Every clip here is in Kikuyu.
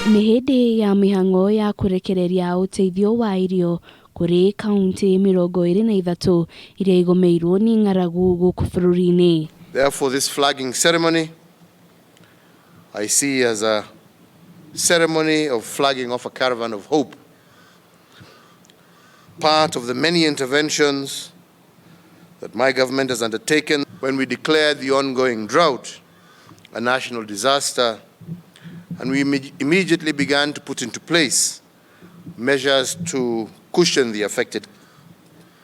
Nĩ hĩndĩ ya mĩhang'o ya kũrekereria ũteithio wa irio kũrĩ kauntĩ 23 iria igũmĩirwo nĩ ng'aragu gũkũ bũrũri-inĩ. Therefore, this flagging ceremony I see as a ceremony of flagging off a caravan of hope, part of the many interventions that my government has undertaken when we declared the ongoing drought a national disaster, and we immediately began to put into place measures to cushion the affected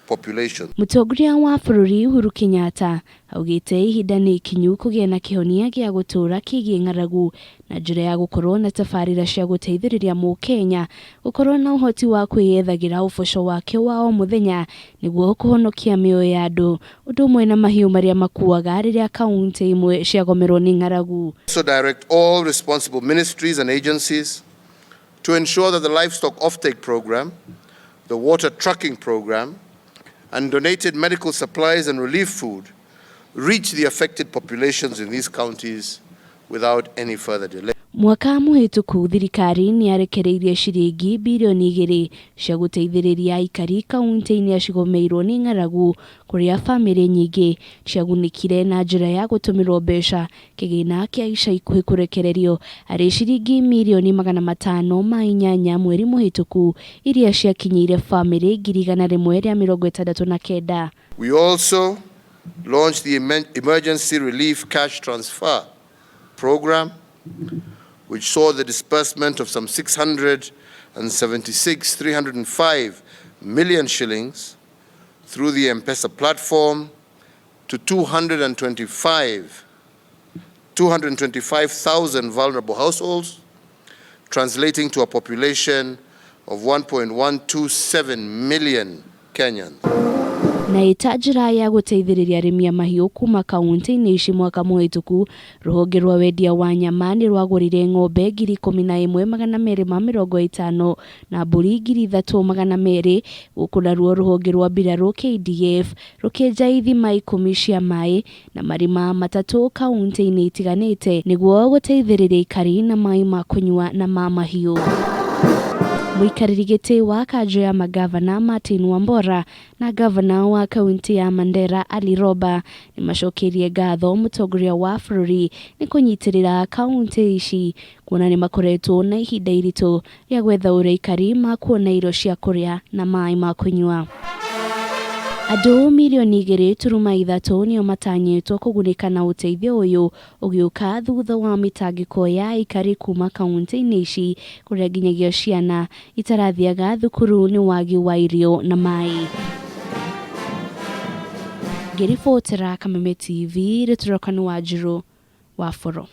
population. Mũtongoria wa bũrũri Uhuru Kenyatta augĩte ihinda nĩ ikinyu kũgĩa na kĩhonia gĩa gũtũũra kĩgiĩ ng'aragu na njĩra ya gũkorwo na tabarĩra cia gũteithĩrĩria mũkenya gũkorwo na ũhoti wa kwĩyethagĩra ũboco wake wa o mũthenya nĩguo kũhonokia mĩoyo ya andũ ũndũ ũmwe na mahiũ marĩa makuaga rĩrĩa kaunti imwe ciagomerwo nĩ ng'aragu. Also direct all responsible ministries and agencies to ensure that the livestock offtake program, the water trucking program, and donated medical supplies and relief food reach the affected populations in these counties without any further delay. Mwaka mũhĩtũku thirikari nĩ yarekereirie ciringi birioni 2 cia gũteithĩrĩria aikari kaunti-inĩ cigomeirwo nĩ ng'aragu kũrĩa bamĩrĩ nyingĩ ciagunĩkire na njĩra ya gũtũmĩrwo mbeca kĩgĩna kĩa ica ikuhĩ kũrekererio arĩ ciringi mirioni 508 mweri mũhĩtũku iria ciakinyĩire bamĩrĩ 169,000. We also launched the Emergency Relief Cash Transfer Program, which saw the disbursement of some 676, 305 million shillings through the M-Pesa platform to 225,000 vulnerable households, translating to a population of 1.127 million Kenyans. Na ĩta njĩra ya gũteithĩrĩria arĩmi a mahiũ kuma kaunti-inĩ ici mwaka mũhĩtũku rũhonge rwa wendia wa nyama nĩ rwagũrire ng'ombe 11,250 na mbũri 3,200 gũkũ naruo rũhonge rwa mbirarũ KDF rũkĩenja ithima 10 cia maĩ na marima 3 kaunti-inĩ itiganĩte nĩguo gũteithĩrĩria aikari na maĩ ma kũnyua na ma mahiũ. Mũikarĩri gĩtĩ wa kanjũ ya magavana Martin Wambora na gavana wa kaunti ya Mandera Ali Roba nĩ macokeirie ngatho mũtongoria wa bũrũri nĩ kũnyitĩrĩra kaunti ici kuona nĩ makoretwo na ihinda iritũ rĩa gwetha ũrĩa aikari makuona irio cia kũrĩa na maĩ ma kũnyua. Andũ mirioni 2.3 nĩo matanyĩtwo kũgunĩka na ũteithio ũyũ ũgĩũka thutha wa mĩtangĩko ya aikari kuma kaunti-inĩ ici kũrĩa nginyagia ciana itarathiaga thukuru nĩ wagi wa irio na maĩ. Ngĩribotera Kameme TV, Rĩtũrokanu wa Njirũ wa Boro.